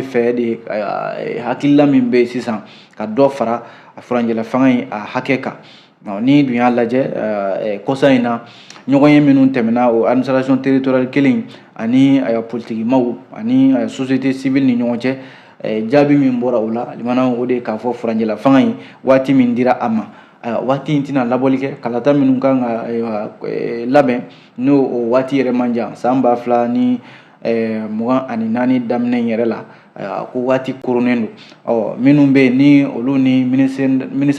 Fɛ de hakilila min bɛ yen sisan ka dɔ fara a furancɛla fanga in a hakɛ kan. Ni dun y'a lajɛ, kɔsa in na, ɲɔgɔn ye minnu tɛmɛna o administration territoriale kelen ani politikimaw ani société civile ni ɲɔgɔn cɛ, jaabi min bɔra o la, limanaw, o de ye k'a fɔ furancɛla fanga in, waati min dira a ma, waati in tɛna labɔli kɛ. Kalata minnu kan ka labɛn, n'o o waati yɛrɛ man jan, san 2024 daminɛ in yɛrɛ la, ko waati koronnen don. Ɔ minnu bɛ yen ni olu ni ministre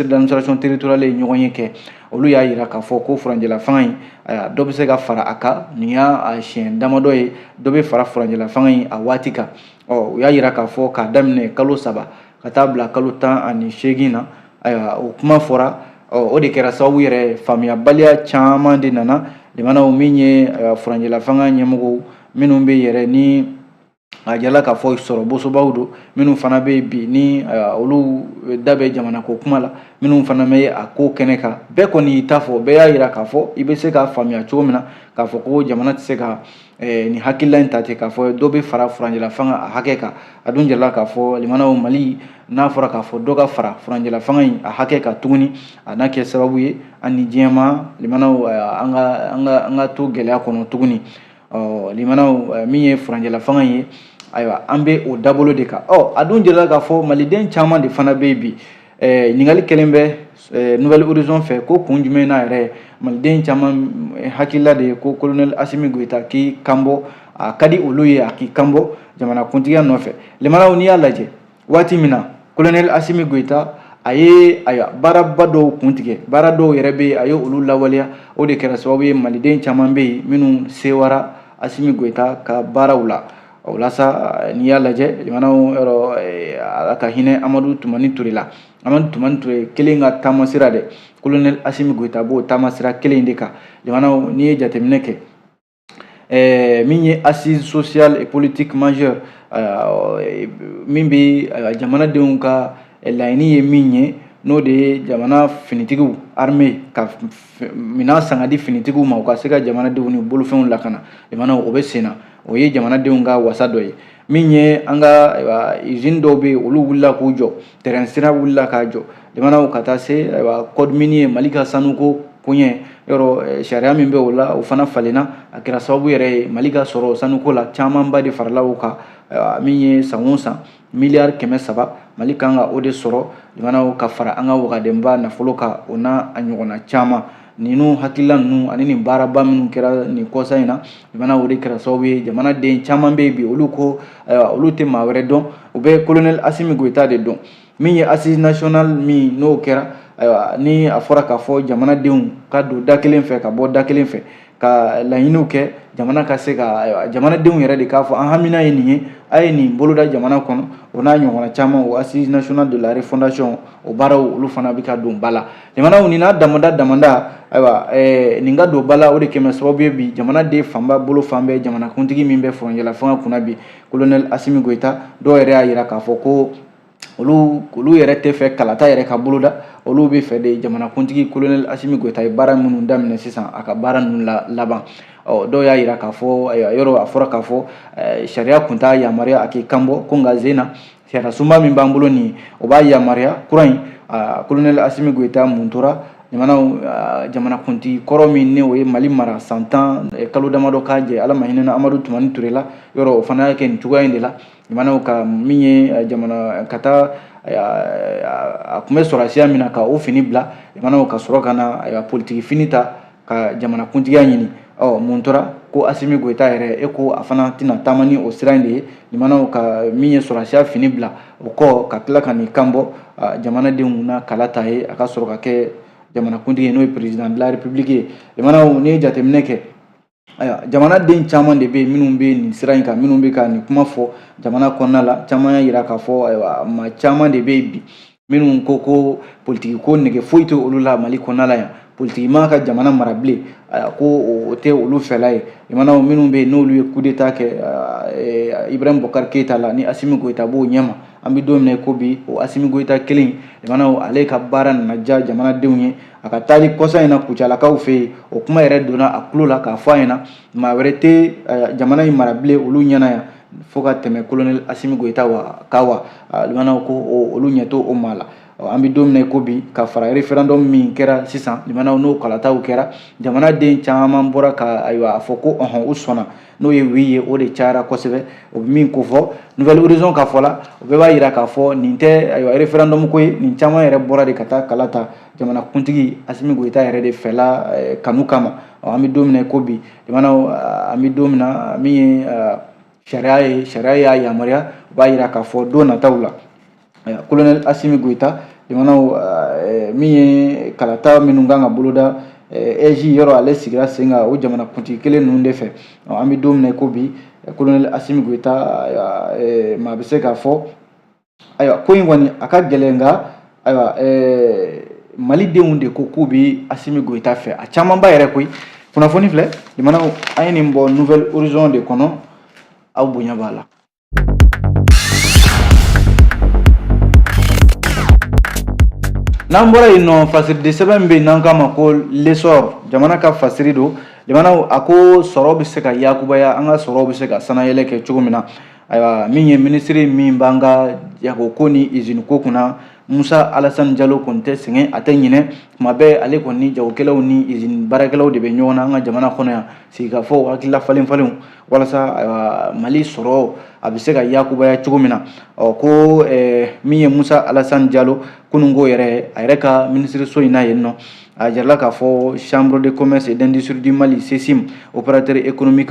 d'administration territoriale ye ɲɔgɔn ye kɛ, olu y'a yira k'a fɔ ko furancɛla fanga in, dɔ bɛ se ka fara a kan. Nin y'a siɲɛ damadɔ ye dɔ bɛ fara furancɛla fanga in a waati kan. Ɔ u y'a yira k'a fɔ k'a daminɛ kalo 3 ka taa bila kalo 18 na. Ayiwa, o kuma fɔra. Ɔ o de kɛra sababu yɛrɛ, faamuyabaliya caman de nana limanaw. Min ye furancɛla fanga ɲɛmɔgɔw minnu bɛ yɛrɛ ni a jala k'a fɔ sɔrɔ bosobaw don, minnu fana bɛ yen bi ni olu da bɛ jamana ko kuma la, minnu fana bɛ a ko kɛnɛ kan, bɛɛ kɔni y'i ta fɔ. Bɛɛ y'a yira k'a fɔ i bɛ se k'a faamuya cogo min na k'a fɔ ko jamana tɛ se ka nin hakilila in ta ten k'a fɔ dɔ bɛ fara furancɛla fanga a hakɛ kan. A dun jirala k'a fɔ limanaw, Mali n'a fɔra k'a fɔ dɔ ka fara furancɛla fanga in a hakɛ kan tuguni, a n'a kɛ sababu ye an ni diɲɛma limanaw an ka to gɛlɛya kɔnɔ tuguni. Ɔ limanaw, min ye furancɛla fanga ye, ayiwa, an bɛ o dabolo de kan. Ɔ a dun jirala k'a fɔ maliden caman de fana bɛ yen bi. Ɲininkali kɛlen bɛ Nouvel Horizon fɛ ko kun jumɛn na yɛrɛ maliden caman hakilila de ye ko colonel Assimi Goïta k'i kanbɔ, a ka di olu ye a k'i kanbɔ jamanakuntigiya nɔfɛ. Limanaw, n'i y'a lajɛ, waati min na colonel Assimi Goïta a ye, ayiwa, baaraba dɔw kun tigɛ, baara dɔw yɛrɛ bɛ yen a ye olu lawaleya, o de kɛra sababu ye maliden caman bɛ yen minnu sewara Assimi Goïta ka baaraw la. O la sa, n'i y'a lajɛ limanaw, yɔrɔ Ala ka hinɛ Amadu Tumani Ture la. Amadu Tumani Ture kelen ka taamasira dɛ, colonel Assimi Goïta b'o taamasira kelen de kan. Limanaw, n'i ye jateminɛ kɛ, min ye assise sociale et politique majeure min bɛ jamanadenw ka laɲini ye min ye, n'o de ye jamana finitigiw, armée, ka minɛn san ka di finitigiw ma, u ka se ka jamanadenw ni bolofɛnw lakana, limanaw, o bɛ sen na. O ye jamanadenw ka wasa dɔ ye. Min ye an ka usine dɔw bɛ yen, olu wulila k'u jɔ, tɛrɛn sira wulila k'a jɔ, limanaw, ka taa se, ayiwa, code minier, Mali ka sanuko koɲɛ yɔrɔ, sariya min bɛ o la, o fana falenna. A kɛra sababu yɛrɛ ye Mali ka sɔrɔ sanuko la, camanba de farala o kan. Min ye san o san miliyari 300, Mali kan ka o de sɔrɔ limanaw, ka fara an ka wagadenba nafolo kan, o n'a a ɲɔgɔnna caman. Ninnu hakilila ninnu ani nin baaraba minnu kɛra nin kɔsa in na, limanaw, o de kɛra sababu ye jamanaden caman bɛ yen bi, olu ko ayiwa, olu tɛ maa wɛrɛ dɔn, u bɛ colonel Assimi Goïta de dɔn. Min ye assise nationale min n'o kɛra, ayiwa, ni a fɔra k'a fɔ jamanadenw ka don da kelen fɛ ka bɔ da kelen fɛ ka laɲiniw kɛ, jamana ka se ka, ayiwa, jamanadenw yɛrɛ de k'a fɔ an hamina ye nin ye, a ye nin boloda jamana kɔnɔ, o n'a ɲɔgɔnna caman, o assise nationale de la refondation, o baaraw, olu fana bɛ ka don ba la. Jamanaw nin n'a damada damada, ayiwa, nin ka don ba la, o de kɛmɛ sababu ye bi jamanaden fanba bolo fan bɛɛ jamanakuntigi min bɛ furancɛla fanga kunna bi, colonel Assimi Goïta. Dɔw yɛrɛ y'a yira k'a fɔ ko olu yɛrɛ tɛ fɛ kalata yɛrɛ ka boloda, olu bɛ fɛ de jamanakuntigi colonel Assimi Goïta ye baara minnu daminɛ sisan, a ka baara ninnu la laban. Ɔ dɔw y'a yira k'a fɔ, ayiwa, yɔrɔ a fɔra k'a fɔ sariya kun t'a yamaruya a k'i kanbɔ, ko nka zen na sariya sunba min b'an bolo nin ye, o b'a yamaruya kura in. Colonel Assimi Goïta mun tora jamanaw jamanakuntigi kɔrɔ min ni o ye Mali mara san 10 kalo damadɔ k'a jɛ, Ala ma hinɛ Amadu Tumani Ture la, yɔrɔ o fana y'a kɛ nin cogoya in de la. Jamanaw ka min ye jamana ka taa, a tun bɛ sɔrɔsiya min na, ka o fini bila, jamanaw, ka sɔrɔ ka na, ayiwa, politiki fini ta ka jamanakuntigiya ɲini. Ɔ mun tora ko Assimi Goïta yɛrɛ e ko a fana tɛna taama ni o sira in de ye, jamanaw, ka min ye sɔrɔsiya fini bila o kɔ, ka tila ka nin kan bɔ jamanadenw na kala ta ye, a ka sɔrɔ ka kɛ jamanakuntigi ye, n'o ye président de la République ye. Jamanaw, n'i ye jateminɛ kɛ, ayiwa, jamanaden caman de bɛ yen minnu bɛ nin sira in kan, minnu bɛ ka nin kuma fɔ jamana kɔnɔna la. Caman y'a yira k'a fɔ, ayiwa, maa caman de bɛ yen bi minnu ko ko politiki ko nege foyi tɛ olu la Mali kɔnɔna la yan, politiki ma ka jamana mara bilen, ko o tɛ olu fɛla ye. Jamanaw minnu bɛ yen n'olu ye coup d'état kɛ Ibrahim Boubacar Keïta la, ni Assimi Goïta b'o ɲɛma, an bɛ don min na ko bi, o Assimi Goïta kelen, jamanaw, ale ka baara nana diya jamanadenw ye. A ka taali kɔsa in na Kucalakaw fɛ yen, o kuma yɛrɛ donna a tulo la k'a fɔ a ɲɛna maa wɛrɛ tɛ jamana in mara bilen olu ɲɛna yan. fo ka tɛmɛ colonel Assimi Goïta wa kan wa limanaw ko olu ɲɛ t'o maa la. An bɛ don min na ko bi, ka fara référendum min kɛra sisan, limanaw, n'o kalataw kɛra, jamanaden caman bɔra ka ayiwa a fɔ ko ɔhɔn, u sɔnna, n'o ye oui ye, o de cayara kosɛbɛ. O bɛ min ko fɔ Nouvel Horizon ka fɔ la, o bɛɛ b'a yira k'a fɔ nin tɛ ayiwa référendum ko ye. Nin caman yɛrɛ bɔra de ka taa kala ta jamanakuntigi Assimi Goïta yɛrɛ de fɛla kanu kama. An bɛ don min na ko bi, limanaw, an bɛ don min na, min ye sariya ye, sariya y'a yamaruya, o b'a yira k'a fɔ don nataw la, colonel Assimi Goïta, limanaw, min ye kalata minnu kan ka boloda AIGE yɔrɔ, ale sigira sen kan o jamanakuntigi kelen ninnu de fɛ. An bɛ don min na ko bi, colonel Assimi Goïta, maa bɛ se k'a fɔ ayiwa ko in kɔni a ka gɛlɛn, nka ayiwa malidenw de ko k'u bɛ Assimi Goïta fɛ, a camanba yɛrɛ koyi. Kunnafoni filɛ, limanaw, an ye nin bɔ Nouvel Horizon de kɔnɔ, aw bonya b'a la. N'an bɔra yen nɔ, fasiridi sɛbɛn bɛ yen n'an k'a ma ko L'Essor, jamana ka fasiri don, limanaw, a ko sɔrɔ bɛ se ka yakubaya, an ka sɔrɔ bɛ se ka sanayɛlɛ kɛ cogo min na. Ayiwa, min ye minisiri min b'an ka jagoko ni izini ko kunna, Musa Alasani Jalo, kɔni tɛ sɛgɛn, a tɛ ɲinɛ, tuma bɛɛ ale kɔni ni jagokɛlaw ni izini baarakɛlaw de bɛ ɲɔgɔn na an ka jamana kɔnɔ yan, sigikafɔw, hakilila falen falenw, walasa ayiwa Mali sɔrɔ a bɛ se ka yakubaya cogo min na. Ɔ ko min ye Musa Alasani Jalo, kununko yɛrɛ, a yɛrɛ ka minisiriso in na yen nɔ, a jirala k'a fɔ Chambre de commerce et d'industrie du Mali, CECIM, opérateur économique,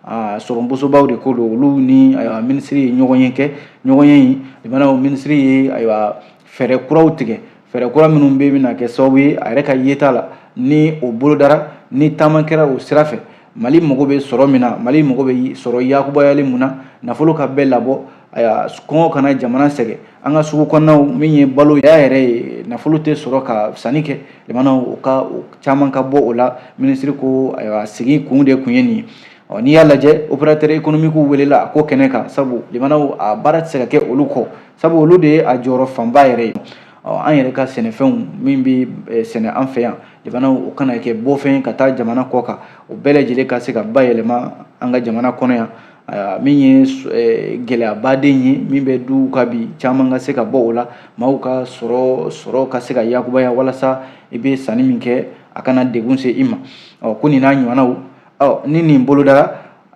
sɔrɔbosobaw de ko don, olu ni ayiwa minisiri ye ɲɔgɔn ye kɛ. Ɲɔgɔn ye in, limanaw, minisiri ye ayiwa fɛɛrɛ kuraw tigɛ, fɛɛrɛ kura minnu bɛ bɛna kɛ sababu ye, a yɛrɛ ka yeta la, ni o bolodara, ni taama kɛra o sira fɛ, Mali mago bɛ sɔrɔ min na, Mali mago bɛ sɔrɔ yakubayali mun na, nafolo ka bɛɛ labɔ, ayiwa kɔngɔ kana jamana sɛgɛn, an ka sugu kɔnɔnaw, min ye balo yɛrɛ ye, nafolo tɛ sɔrɔ ka sanni kɛ, limanaw, o ka o caman ka bɔ o la. Minisiri ko ayiwa sigi kun de kun ye nin ye. Ɔ n'i y'a lajɛ, opérateur économique welela a ko kɛnɛ kan, sabu limanaw, a baara tɛ se ka kɛ olu kɔ, sabu olu de ye a jɔyɔrɔ fanba yɛrɛ ye. Ɔ an yɛrɛ ka sɛnɛfɛnw min bɛ sɛnɛ an fɛ yan, limanaw, o kana kɛ bɔfɛn ka taa jamana kɔ kan, o bɛɛ lajɛlen ka se ka bayɛlɛma an ka jamana kɔnɔ yan. Min ye gɛlɛyabaden ye min bɛ duw ka bi, caman ka se ka bɔ o la, maaw ka sɔrɔ ka se ka yakubaya, walasa i bɛ sanni min kɛ, a kana degun se i ma. Ɔ ko nin n'a ɲɔgɔnnaw, ɔ ni nin bolodara,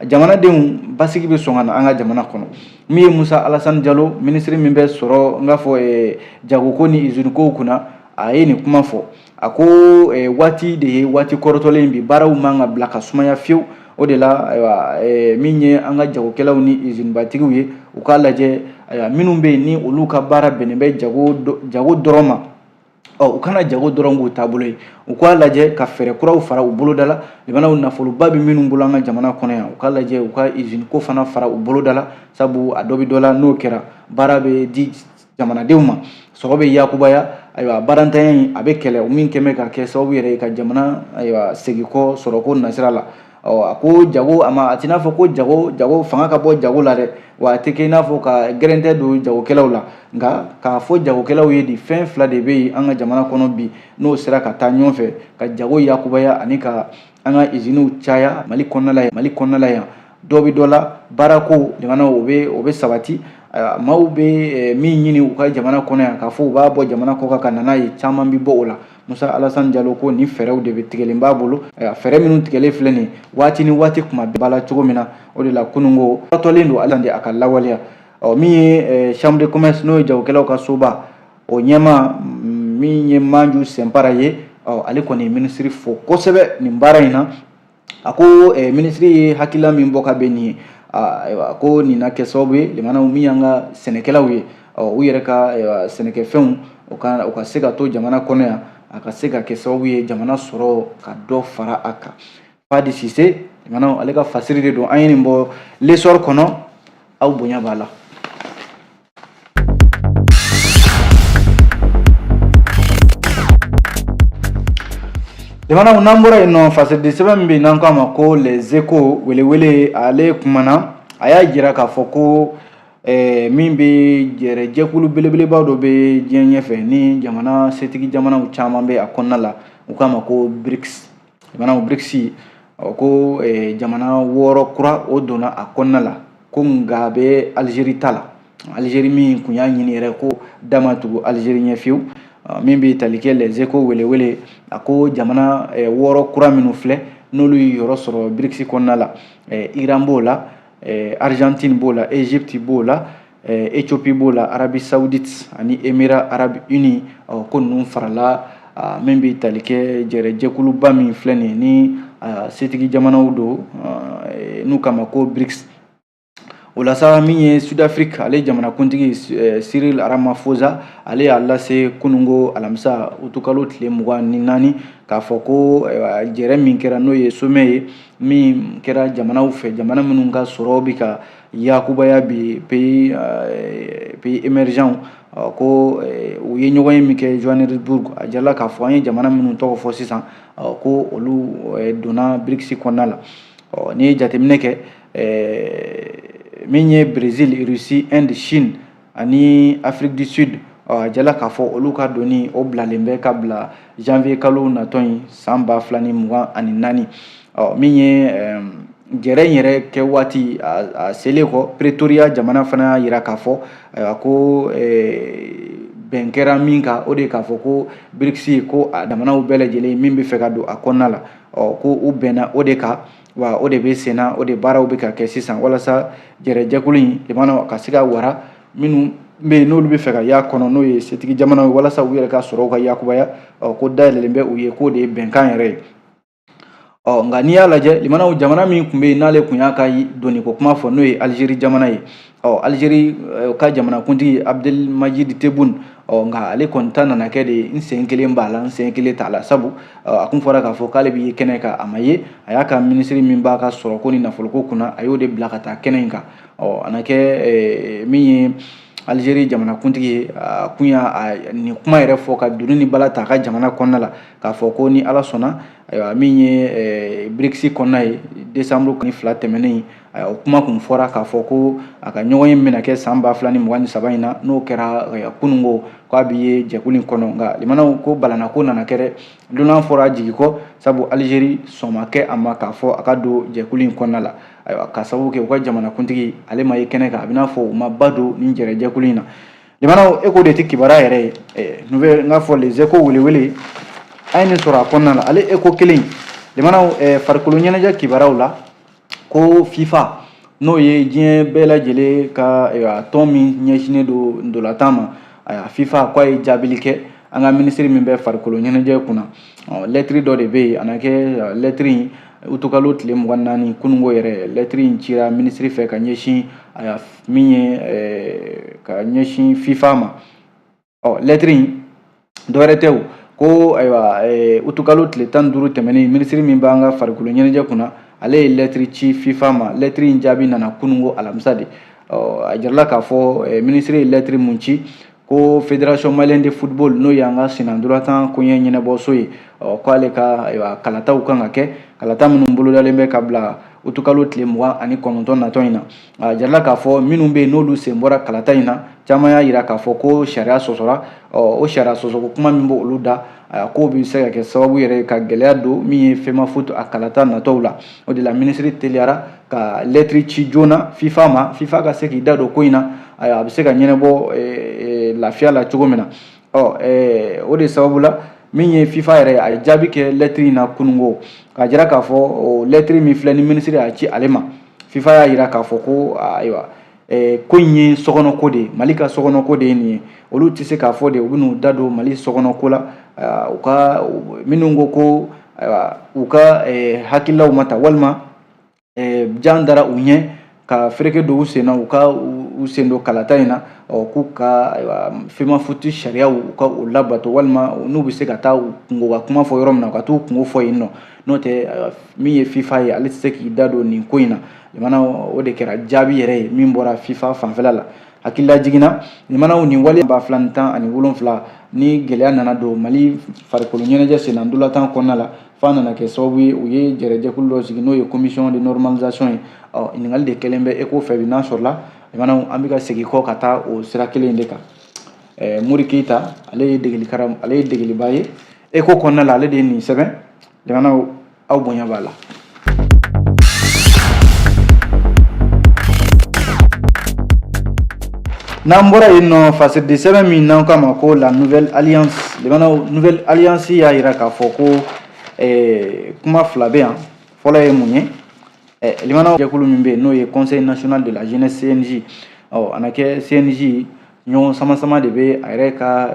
jamanadenw basigi bɛ sɔn ka na an ka jamana kɔnɔ. Min ye Musa Alasani Jalo, minisiri min bɛ sɔrɔ, n k'a fɔ jagoko ni izinikow kunna, a ye nin kuma fɔ. A ko waati de ye waati kɔrɔtɔlen bi, baaraw man ka bila ka sumaya fiyewu. O de la ayiwa min ye an ka jagokɛlaw ni izinibatigiw ye, u k'a lajɛ, ayiwa minnu bɛ yen ni olu ka baara bɛnnen bɛ jago dɔrɔn ma, ɔ u kana jago dɔrɔn k'u taabolo ye, u k'a lajɛ ka fɛɛrɛ kuraw fara u boloda la. Limanaw, nafoloba bɛ minnu bolo an ka jamana kɔnɔ yan, u k'a lajɛ u ka izini ko fana fara u boloda la, sabu a dɔ bɛ dɔ la, n'o kɛra, baara bɛ di jamanadenw ma, sɔrɔ bɛ yakubaya, ayiwa baarantanya in a bɛ kɛlɛ, o min kɛn bɛ ka kɛ sababu yɛrɛ ye ka jamana ayiwa segin kɔ sɔrɔko nasira la. Ɔ a ko jago a ma, a t'i n'a fɔ ko jago fanga ka bɔ jago la dɛ, wa a tɛ kɛ i n'a fɔ ka gɛrɛntɛ don jagokɛlaw la, nka k'a fɔ jagokɛlaw ye di, fɛn fila de bɛ yen an ka jamana kɔnɔ bi, n'o sera ka taa ɲɔgɔn fɛ, ka jago yakubaya ani ka an ka iziniw caya Mali kɔnɔna la yan, Mali kɔnɔna la yan, dɔ bɛ dɔ la, baarako jamana o bɛ sabati. Maaw bɛ min ɲini u ka jamana kɔnɔ yan, k'a fɔ u b'a bɔ jamana kɔ kan ka na n'a ye, caman bɛ bɔ o la. Musa Alasani Jalo ko nin fɛɛrɛw de bɛ tigɛlen b'a bolo. Fɛɛrɛ minnu tigɛlen filɛ nin ye, waati ni waati kuma bɛɛ la cogo min na, o de la kununko tɔlen don hali a ka lawaleya. Ɔ min ye chambre de commerce, n'o ye jagokɛlaw ka soba, o ɲɛmaa min ye Manju Sɛnpara ye, ɔ ale kɔni ye minisiri fo kosɛbɛ nin baara in na. A ko minisiri ye hakilila min bɔ ka bɛn nin ye, ayiwa ko nin na kɛ sababu ye, limanaw, min y'an ka sɛnɛkɛlaw ye, ɔ u yɛrɛ ka ayiwa sɛnɛkɛfɛnw, o ka se ka to jamana kɔnɔ yan, a ka se ka kɛ sababu ye jamana sɔrɔ ka dɔ fara a kan. Fadi Sise, limanaw, ale ka fasiri de don, an ye nin bɔ L'Essor kɔnɔ, aw bonya b'a la. Limanaw, n'an bɔra yen nɔ, fasiridi sɛbɛn min bɛ yen n'an k'a ma ko Les Échos, welewele, ale kumana, a y'a jira k'a fɔ ko min bɛ yɛrɛ jɛkulu belebeleba dɔ bɛ diɲɛ ɲɛfɛ, ni jamana setigi jamanaw caman bɛ a kɔnɔna la, u k'a ma ko BRICS. Limanaw, BRICS, ko jamana 6 kura o donna a kɔnɔna la. ko nka a bɛ Algérie ta la. Algérie min kun y'a ɲini yɛrɛ ko da ma tugu Algérie ɲɛ fiyewu. Min bɛ tali kɛ Les Échos welewele, a ko jamana 6 kura minnu filɛ, n'olu ye yɔrɔ sɔrɔ BRICS kɔnɔna la, Iran b'o la, Argentine b'o la, Égypte b'o la, Éthiopie b'o la, Arabie Saoudite ani Émirats Arabes Unis. Ko ninnu farala min bɛ tali kɛ jɛrɛjɛkuluba min filɛ nin ye, ni setigi jamanaw don, n'u kama ko BRICS. O la sa, min ye Sud-Afrique, ale jamanakuntigi Cyril Ramaphosa, ale y'a lase kununko alamisa utukalo tile 24, k'a fɔ ko jɛrɛ min kɛra, n'o ye sommet ye min kɛra jamanaw fɛ, jamana minnu ka sɔrɔ bɛ ka yakubaya bi, pays émergents, ko u ye ɲɔgɔn ye min kɛ Johannesburg. A jirala k'a fɔ an ye jamana minnu tɔgɔ fɔ sisan, ko olu donna BRICS kɔnɔna la. N'i ye jateminɛ kɛ, min ye Brésil, Russie, Inde, Chine ani Afrique du Sud, a jirala k'a fɔ olu ka donni o bilalen bɛ ka bila janvier kalo natɔ in san 2024. Min ye jɛrɛ in yɛrɛ kɛ waati a selen kɔ, Pretoria jamana fana y'a jira k'a fɔ ko bɛn kɛra min kan, o de ye k'a fɔ ko BRICS, ko a jamanaw bɛɛ lajɛlen min bɛ fɛ ka don a kɔnɔna la, ko u bɛnna o de kan. Wa o de bɛ sen na, o de baaraw bɛ ka kɛ sisan walasa jɛrɛjɛkulu in jamana ka se ka wara minnu bɛ yen, n'olu bɛ fɛ ka y'a kɔnɔ, n'o ye setigi jamanaw ye, walasa u yɛrɛ ka sɔrɔw ka yakubaya. Ko dayɛlɛlen bɛ u ye, k'o de ye bɛnkan yɛrɛ ye. Nka n'i y'a lajɛ, limanaw, jamana min tun bɛ yen n'ale tun y'a ka donniko kuma fɔ, n'o ye Algérie jamana ye, Algérie ka jamanakuntigi Abdelmadjid Tebboune, nka ale kɔni ta nana kɛ de n sen kelen b'a la, n sen kelen t'a la, sabu a kun fɔra k'a fɔ k'ale bɛ ye kɛnɛ kan, a ma ye. A y'a ka minisiri min b'a ka sɔrɔko ni nafoloko kunna, a y'o de bila ka taa kɛnɛ in kan. A na kɛ min ye Algérie jamanakuntigi ye, a kun y'a nin kuma yɛrɛ fɔ ka doni ni bala ta a ka jamana kɔnɔna la, k'a fɔ ko ni Ala sɔnna, ayiwa, min ye BRICS kɔnɔna ye, décembre 2 tɛmɛnen, o kuma kun fɔra k'a fɔ ko a ka ɲɔgɔn ye bɛna kɛ san 2023 in na, n'o kɛra kununko, k'a bɛ ye jɛkulu in kɔnɔ. Nka limanaw, ko balana ko nana kɛ dɛ, dunan fɔra jigi kɔ, sabu Algérie sɔn ma kɛ a ma k'a fɔ a ka don jɛkulu in kɔnɔna la. Ayiwa, ka sababu kɛ u ka jamanakuntigi ale ma ye kɛnɛ kan, a bɛ n'a fɔ u ma ba don nin jɛrɛjɛkulu in na. Limanaw, e ko de tɛ kibaruya yɛrɛ ye nouvelle, n k'a fɔ Les Échos welewele, an ye nin sɔrɔ a kɔnɔna la. Ale Écho kelen, limanaw, farikolo ɲɛnajɛ kibaruyaw la, ko FIFA, n'o ye diɲɛ bɛɛ lajɛlen ka tɔn min ɲɛsinnen don ntolantan ma, ayiwa, FIFA k'a ye jaabili kɛ an ka minisiri min bɛ farikolo ɲɛnajɛ kunna. Lɛtiri dɔ de bɛ yen, a na kɛ lɛtiri in utukalo tile 24, kununko yɛrɛ, lɛtiri in cira minisiri fɛ ka ɲɛsin, ayiwa, min ye ka ɲɛsin FIFA ma. Lɛtiri in dɔwɛrɛ tɛ o, ko ayiwa, utukalo tile 15 tɛmɛnen, minisiri min b'an ka farikolo ɲɛnajɛ kunna, ale ye lɛtiri ci FIFA ma. Lɛtiri in jaabi nana kununko alamisa de. A jirala k'a fɔ minisiri ye lɛtiri mun ci, ko Fédération malienne de football, n'o y'an ka sennantolatan koɲɛ ɲɛnabɔso ye, k'ale ka ayiwa kalataw kan ka kɛ, kalata minnu bolodalen bɛ ka bila utukalo tile 29 natɔ in na. A jirala k'a fɔ minnu bɛ yen, n'olu sen bɔra kalata in na, caman y'a jira k'a fɔ ko sariya sɔsɔra. O sariya sɔsɔko kuma min b'olu da, k'o bɛ se ka kɛ sababu yɛrɛ ka gɛlɛya don min ye FEMAFOOT a kalata natɔw la. O de la minisiri teliyara ka lɛtiri ci joona FIFA ma, FIFA ka se k'i da don ko in na, ayiwa, a bɛ se ka ɲɛnabɔ lafiya la cogo min na. O de sababu la, min ye FIFA yɛrɛ, a ye jaabi kɛ lɛtiri in na kununko, k'a jira k'a fɔ o lɛtiri min filɛ ni minisiri y'a ci ale ma, FIFA y'a jira k'a fɔ ko ayiwa, ko in ye sokɔnɔko de ye, Mali ka sokɔnɔko de ye nin ye. Olu tɛ se k'a fɔ de u bɛn'u da don Mali sokɔnɔko la. U ka minnu ko ko ayiwa, u ka hakililaw ma ta, walima jan dara u ɲɛ ka fereke don u sen na, u ka u sen don kalata in na, k'u ka ayiwa FEMAFOOT sariyaw, u ka u labato, walima n'u bɛ se ka taa u kungo ka kuma fɔ yɔrɔ min na, u ka t'u kungo fɔ yen nɔ. N'o tɛ, min ye FIFA ye, ale tɛ se k'i da don nin ko in na. Limanaw, o de kɛra jaabi yɛrɛ ye min bɔra FIFA fanfɛla la. Hakilila jiginna, limanaw, nin wale 2017 ni gɛlɛya nana don Mali farikolo ɲɛnajɛ senna ntolantan kɔnɔna la, f'a nana kɛ sababu ye u ye jɛrɛjɛkulu dɔ sigi, n'o ye commission de normalisation ye. Ɲininkali de kɛlen bɛ Écho fɛ bi, n'a sɔrɔla limanaw, an bɛ ka segin kɔ ka taa o sira kelen in de kan. Mori Keyita, ale ye degeli karam, ale ye degeliba ye Écho kɔnɔna la, ale de ye nin sɛbɛn. Limanaw, aw bonya b'a la. N'an bɔra yen nɔ, fasiridi sɛbɛn min n'an k'a ma ko La Nouvelle Alliance, limanaw, Nouvelle Alliance y'a jira k'a fɔ ko kuma fila bɛ yan. Fɔlɔ ye mun ye? Limanaw, jɛkulu min bɛ yen, n'o ye Conseil national de la jeunesse, CNJ, ɔ a na kɛ CNJ ɲɔgɔn sama sama de bɛ a yɛrɛ ka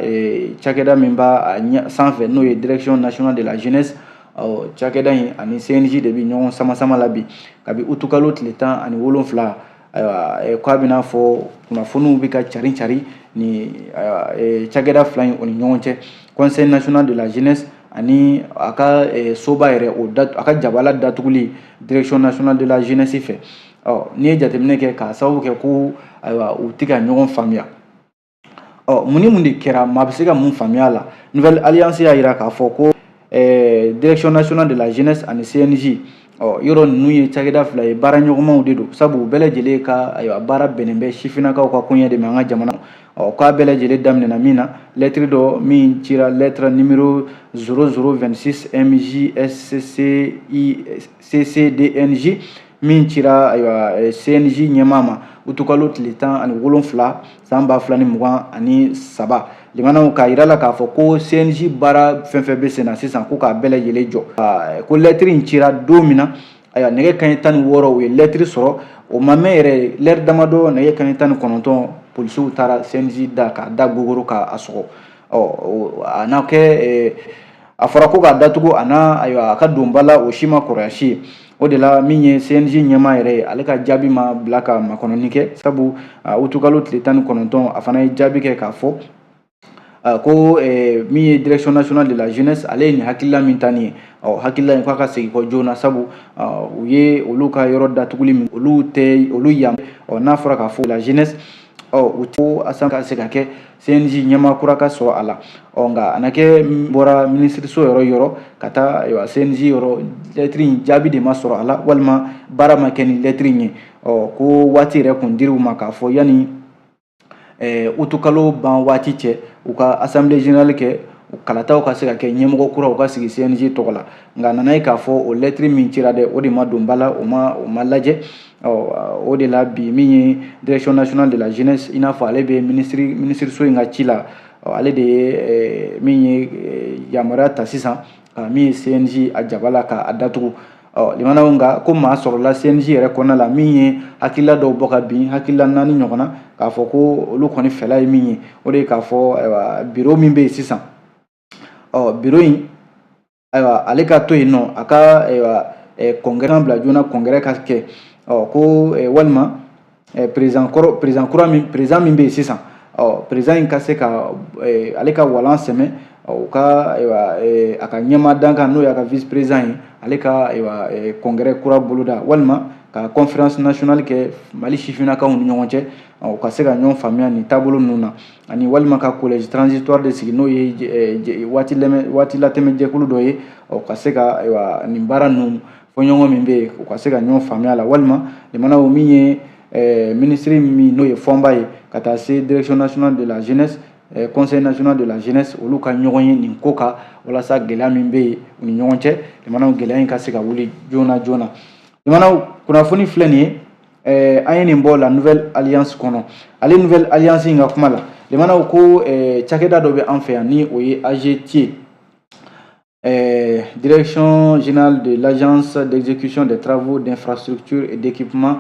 cakɛda min b'a sanfɛ, n'o ye Direction nationale de la jeunesse. Ɔ cakɛda in ani CNJ de bɛ ɲɔgɔn sama sama la bi, kabi utukalo tile 17. Ayiwa, k'a bɛna fɔ kunnafoniw bɛ ka cari cari ni cakɛda fila in o ni ɲɔgɔn cɛ, Conseil national de la jeunesse ani a ka soba yɛrɛ, o a ka jabala datuguli Direction nationale de la jeunesse fɛ. Ɔ n'i ye jateminɛ kɛ, k'a sababu kɛ ko ayiwa, u tɛ ka ɲɔgɔn faamuya. Ɔ mun ni mun de kɛra? Maa bɛ se ka mun faamuya a la? Nouvelle Alliance y'a jira k'a fɔ ko Direction nationale de la jeunesse ani CNJ, ɔ yɔrɔ ninnu ye cakɛda fila ye, baara ɲɔgɔnmaw de don, sabu u bɛɛ lajɛlen ka ayiwa baara bɛnnen bɛ sifinnakaw ka koɲɛ de ma an ka jamana. Ɔ k'a bɛɛ lajɛlen daminɛna min na, lɛtiri dɔ min cira, lettre numéro 0026 MJSCI CCDNJ, min cira ayiwa CNJ ɲɛmaa ma utukalo tile 17 san 2023. Limanaw, k'a yira la k'a fɔ ko CNJ baara fɛn fɛn bɛ sen na sisan, ko k'a bɛɛ lajɛlen jɔ. Ko lɛtiri in cira don min na, ayiwa, nɛgɛ kanɲɛ 16, u ye lɛtiri sɔrɔ. O ma mɛn yɛrɛ, lɛri damadɔ, nɛgɛ kanɲɛ 19, polisiw taara CNJ da k'a da gogoro k'a sɔgɔ. Ɔ a n'a kɛ a fɔra ko k'a datugu, a n'a ayiwa a ka don ba la, o si ma kɔrɔya si ye. O de la, min ye CNJ ɲɛmaa yɛrɛ ye, ale ka jaabi ma bila ka makɔnɔni kɛ, sabu utukalo tile 19, a fana ye jaabi kɛ k'a fɔ ko min ye Direction nationale de la jeunesse, ale ye nin hakilila min ta nin ye, ɔ hakilila in k'a ka segin kɔ joona, sabu u ye olu ka yɔrɔ datuguli min, olu tɛ olu yan. Ɔ n'a fɔra k'a fɔ la jeunesse, ɔ u ko asan ka se ka kɛ CNJ ɲɛmaa kura ka sɔrɔ a la. Ɔ nka a na kɛ bɔra minisiriso yɔrɔ yɔrɔ ka taa ayiwa CNJ yɔrɔ, lɛtiri in jaabi de ma sɔrɔ a la, walima baara ma kɛ ni lɛtiri in ye. Ɔ ko waati yɛrɛ kun dir'u ma k'a fɔ yanni utukalo ban waati cɛ, u ka assemblée générale kɛ, kalataw ka se ka kɛ, ɲɛmɔgɔ kuraw ka sigi CNJ tɔgɔ la. Nka a nana ye k'a fɔ o lɛtiri min cira dɛ, o de ma don ba la, o ma lajɛ. Ɔ o de la bi, min ye Direction nationale de la jeunesse, i n'a fɔ ale bɛ minisiriso in ka ci la, ale de ye min ye yamaruya ta sisan ka min ye CNJ a jaba la k'a datugu. Ɔ limanaw, nka ko maa sɔrɔla CNJ yɛrɛ kɔnɔna la min ye hakilila dɔw bɔ ka bin, hakilila naani ɲɔgɔn na, k'a fɔ ko olu kɔni fɛla ye min ye, o de ye k'a fɔ ayiwa, biro min bɛ yen sisan, ɔ biro in ayiwa, ale ka to yen nɔ, a ka ayiwa congrès bila joona, congrès ka kɛ. Ɔ ko walima président kɔrɔ, président kura min, président min bɛ yen sisan, ɔ président in ka se ka ale ka walan sɛmɛ u ka ayiwa a ka ɲɛmaa dankan, n'o y'a ka vice président ye, ale ka ayiwa congrès kura boloda, walima ka conférence nationale kɛ Mali sifinnakaw ni ɲɔgɔn cɛ, u ka se ka ɲɔgɔn faamuya nin taabolo ninnu na, ani walima ka collège transitoire de sigi, n'o ye waati lɛmɛ waati latɛmɛ jɛkulu dɔ ye, u ka se ka ayiwa nin baara ninnu fɔɲɔgɔn min bɛ yen, u ka se ka ɲɔgɔn faamuya la, walima limanaw, min ye minisiri min n'o ye Fɔnba ye, ka taa se Direction nationale de la jeunesse, Conseil national de la jeunesse, olu ka ɲɔgɔn ye nin ko kan, walasa gɛlɛya min bɛ yen u ni ɲɔgɔn cɛ, limanaw, gɛlɛya in ka se ka wuli joona joona. Limanaw, kunnafoni filɛ nin ye, an ye nin bɔ La Nouvelle Alliance kɔnɔ. Ale Nouvelle Alliance in ka kuma la, limanaw, ko cakɛda dɔ bɛ an fɛ yan, ni o ye AGT, Direction générale de l'Agence d'exécution des travaux d'infrastructure et d'équipement.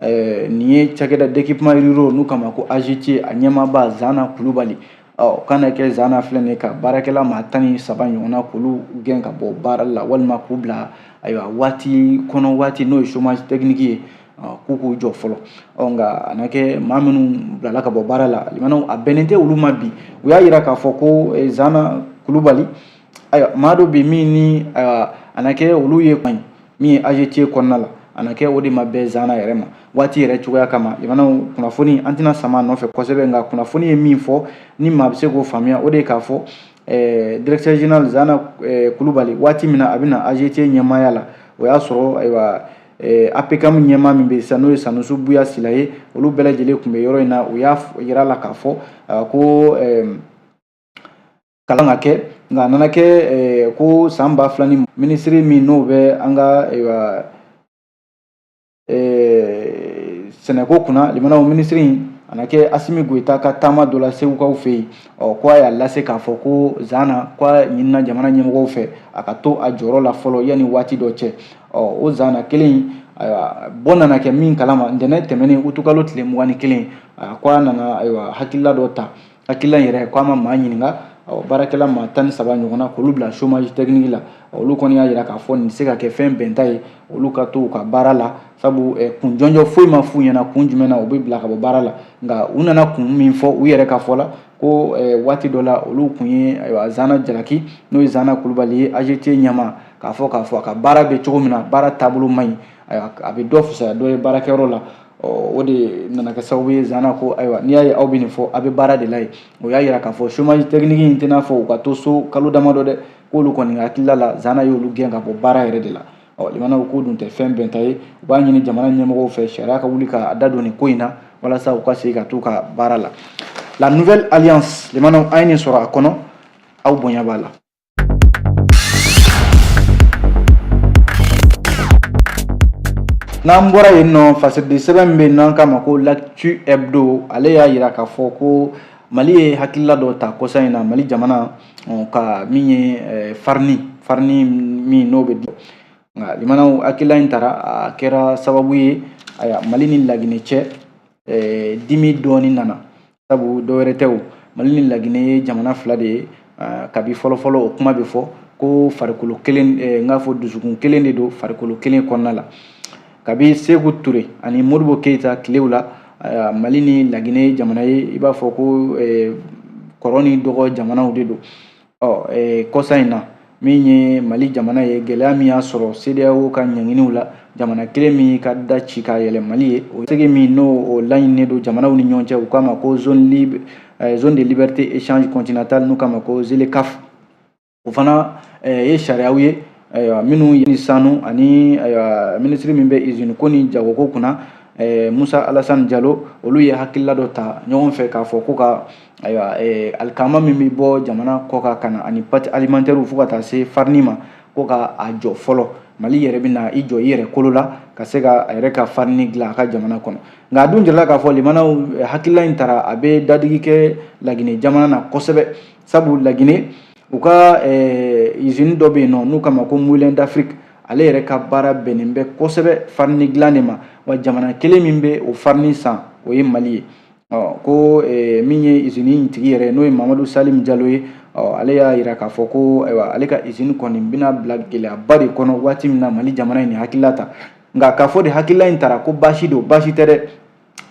Nin ye cakɛda d'équipement ruraux, n'u k'a ma ko AGT, a ɲɛmaaba Zana Kulubali. Ɔ kana kɛ Zana filɛ nin ye ka baarakɛla maa 13 ɲɔgɔnna k'olu gɛn ka bɔ baara la, walima k'u bila ayiwa waati kɔnɔ waati, n'o ye chômage technique ye, k'u k'u jɔ fɔlɔ. Ɔ nka a na kɛ maa minnu bilala ka bɔ baara la, limanaw, a bɛnnen tɛ olu ma bi. U y'a yira k'a fɔ ko Zana Kulubali, ayiwa, maa dɔ bɛ min ni ayiwa a na kɛ olu ye min ye AGT kɔnɔna la, a na kɛ o de ma bɛn Zana yɛrɛ ma waati yɛrɛ cogoya kama. Limanaw, kunnafoni an tɛna sama a nɔfɛ kosɛbɛ, nka kunnafoni ye min fɔ ni maa bɛ se k'o faamuya, o de ye k'a fɔ directeur général Zana Kulubali, waati min na a bɛ na AGT ɲɛmaaya la, o y'a sɔrɔ ayiwa APCAM ɲɛmaa min bɛ yen sisan, n'o ye Sanusi Buya Sila ye, olu bɛɛ lajɛlen tun bɛ yɔrɔ in na. U y'a yira la k'a fɔ ko kalan ka kɛ, nka a nana kɛ ko san 2000 ni minisiri min n'o bɛ an ka ayiwa sɛnɛko kunna, limanaw, minisiri in A na kɛ Asimi Goyita ka taama dɔ la Segukaw fɛ yen, ɔ ko a y'a lase k'a fɔ ko Zana ko a ɲinina jamana ɲɛmɔgɔw fɛ a ka to a jɔyɔrɔ la fɔlɔ yanni waati dɔ cɛ. Ɔ o Zana kelen in, ayiwa, bɔ nana kɛ min kalama ntɛnɛn tɛmɛnen utukalo tile 21, ko a nana, ayiwa, hakilila dɔ ta. Hakilila in yɛrɛ, ko a ma maa ɲininka. Baarakɛla maa 13 ɲɔgɔnna, k'olu bila chômage technique la. Olu kɔni y'a jira k'a fɔ nin tɛ se ka kɛ fɛn bɛnta ye, olu ka to u ka baara la, sabu kun jɔnjɔn foyi ma f'u ɲɛna kun jumɛn na u bɛ bila ka bɔ baara la. Nka u nana kun min fɔ u yɛrɛ ka fɔ la, ko waati dɔ la olu kun ye, ayiwa, Zana jalaki, n'o ye Zana Kulubali ye, AGT ɲɛmaa, k'a fɔ a ka baara bɛ cogo min na, baara taabolo man ɲi, ayiwa, a bɛ dɔ fisaya dɔ ye baarakɛyɔrɔ la. O de nana kɛ sababu ye Zana ko ayiwa, n'i y'a ye aw bɛ nin fɔ, aw bɛ baara de la yen. O y'a jira k'a fɔ chômage technique in tɛna fɔ u ka to so kalo damadɔ dɛ, k'olu kɔni hakilila la, Zana y'olu gɛn ka bɔ baara yɛrɛ de la. Ɔ limanaw, k'o dun tɛ fɛn bɛnta ye. U b'a ɲini jamana ɲɛmɔgɔw fɛ, sariya ka wuli ka da don nin ko in na walasa u ka segin ka t'u ka baara la. La Nouvelle Alliance, limanaw, an ye nin sɔrɔ a kɔnɔ, aw bonya b'a la. N'an bɔra yen nɔ, fasiridi sɛbɛn min bɛ yen n'an k'a ma ko L'Actu Hebdo, ale y'a jira k'a fɔ ko Mali ye hakilila dɔ ta kɔsa in na, Mali jamana ka min ye farini, farini min n'o bɛ di. Nka limanaw, hakilila in tara, a kɛra sababu ye, ayiwa, Mali ni Laginɛ cɛ dimi dɔɔni nana, sabu dɔwɛrɛ tɛ o, Mali ni Laginɛ ye jamana fila de ye kabi fɔlɔfɔlɔ. O kuma bɛ fɔ ko farikolo kelen, n k'a fɔ dusukun kelen de don farikolo kelen kɔnɔna la. Kabi Seku Ture ani Modibo Keyita tilew la, Mali ni Laginɛ ye jamana ye, i b'a fɔ ko kɔrɔ ni dɔgɔ jamanaw de don. Ɔ kɔsa in na, min ye Mali jamana ye, gɛlɛya min y'a sɔrɔ CEDEAO ka ɲanginiw la, jamana kelen min ka da ci ka yɛlɛ Mali ye, o segi min n'o o laɲininen don jamanaw ni ɲɔgɔn cɛ, u k'a ma ko zone libre, zone de liberté échange continentale, n'u k'a ma ko ZLECAF, o fana ye sariyaw ye, ayiwa, minnu ni sanu ani, ayiwa, minisiri min bɛ usine ko ni jagoko kunna, Musa Alasani Jalo, olu ye hakilila dɔ ta ɲɔgɔn fɛ k'a fɔ ko ka, ayiwa, alikama min bɛ bɔ jamana kɔ kan ka na ani pâte alimentaire fo ka taa se farini ma, ko ka a jɔ fɔlɔ. Mali yɛrɛ bɛna i jɔ i yɛrɛ kolo la ka se ka a yɛrɛ ka farini dilan a ka jamana kɔnɔ. Nka a dun jirala k'a fɔ limanaw, hakilila in tara, a bɛ dadigi kɛ Laginɛ jamana na kosɛbɛ, sabu Laginɛ u ka usine dɔ bɛ yen nɔ n'u k'a ma ko Moulin d'Afrique, ale yɛrɛ ka baara bɛnnen bɛ kosɛbɛ farini dilan de ma. Wa jamana kelen min bɛ o farini san, o ye Mali ye. Ɔ ko min ye usine in tigi yɛrɛ, n'o ye Mamadu Salim Jalo ye, ɔ ale y'a jira k'a fɔ ko ayiwa, ale ka usine kɔni bɛna bila gɛlɛyaba de kɔnɔ waati min na Mali jamana ye nin hakilila ta. Nka k'a fɔ de hakilila in tara ko baasi don, baasi tɛ dɛ.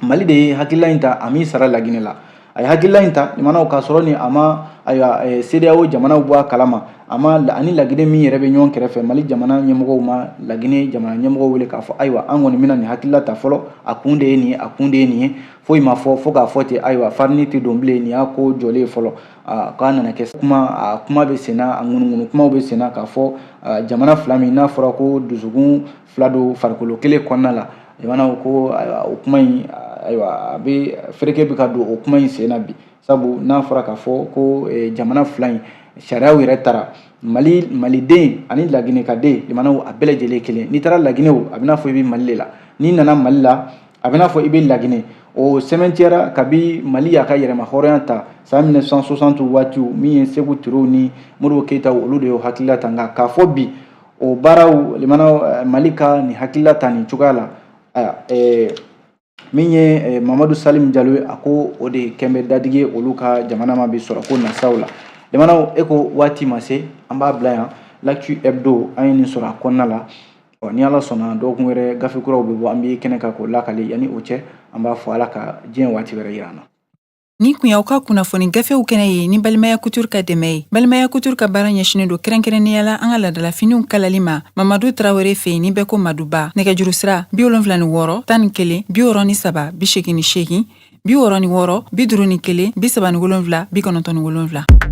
Mali de ye hakilila in ta, a m'i sara Laginɛ la. A ye hakilila in ta, limanaw, k'a sɔrɔ ni a ma, ayiwa, CEDEAO jamanaw bɔ a kalama, a ma ani Laginɛ min yɛrɛ bɛ ɲɔgɔn kɛrɛfɛ, Mali jamana ɲɛmɔgɔw ma Laginɛ jamana ɲɛmɔgɔw wele k'a fɔ ayiwa, an kɔni bɛna nin hakilila ta fɔlɔ, a kun de ye nin ye, a kun de ye nin ye. Foyi ma fɔ fo k'a fɔ ten, ayiwa, farini tɛ don bilen, nin y'a ko jɔlen fɔlɔ. K'a nana kɛ kuma, a kuma bɛ senna, a ŋunuŋunu kumaw bɛ senna k'a fɔ jamana fila min n'a fɔra ko dusukun fila don farikolo kelen kɔnɔna la, limanaw, ko ayiwa, o kuma in, ayiwa, a bɛ fereke bɛ ka don o kuma in sen na bi, sabu n'a fɔra k'a fɔ ko jamana fila in sariyaw yɛrɛ tara, Mali maliden ani Laginɛkaden, limanaw, a bɛɛ lajɛlen kelen. N'i taara Laginɛ, o a bɛna fɔ i bɛ Mali de la, n'i nana Mali la, a bɛna fɔ i bɛ Laginɛ. O sɛmɛntiyara kabi Mali y'a ka yɛrɛma hɔrɔnya ta san 1960 waatiw, min ye Seku Turew ni Modibo Keyita, olu de y'o hakilila ta. Nka k'a fɔ bi o baaraw, limanaw, Mali ka nin hakilila ta nin cogoya la, ayiwa, min ye Mamadu Salim Jalo ye, a ko o de kɛn bɛ dadigi ye olu ka jamana ma bi sɔrɔ ko nasaw la. Limanaw, e ko waati ma se, an b'a bila yan. L'Actu Hebdo, an ye nin sɔrɔ a kɔnɔna la. Ɔ ni Ala sɔnna, dɔgɔkun wɛrɛ gafe kuraw bɛ bɔ, an bɛ kɛnɛ kan k'o lakale. Yanni o cɛ, an b'a fɔ Ala ka diɲɛ waati wɛrɛ yira an na. Nin kun y'aw ka kunnafoni gafew kɛnɛ ye ni Balimaya Couture ka dɛmɛ ye. Balimaya Couture ka baara ɲɛsinen don kɛrɛnkɛrɛnnenya la an ka laadalafiniw kalali ma Mamadu Tarawele fɛ yen, ni bɛɛ ko Maduba. Nɛgɛjuru sira 76 11 63 88, 66 51 37 97.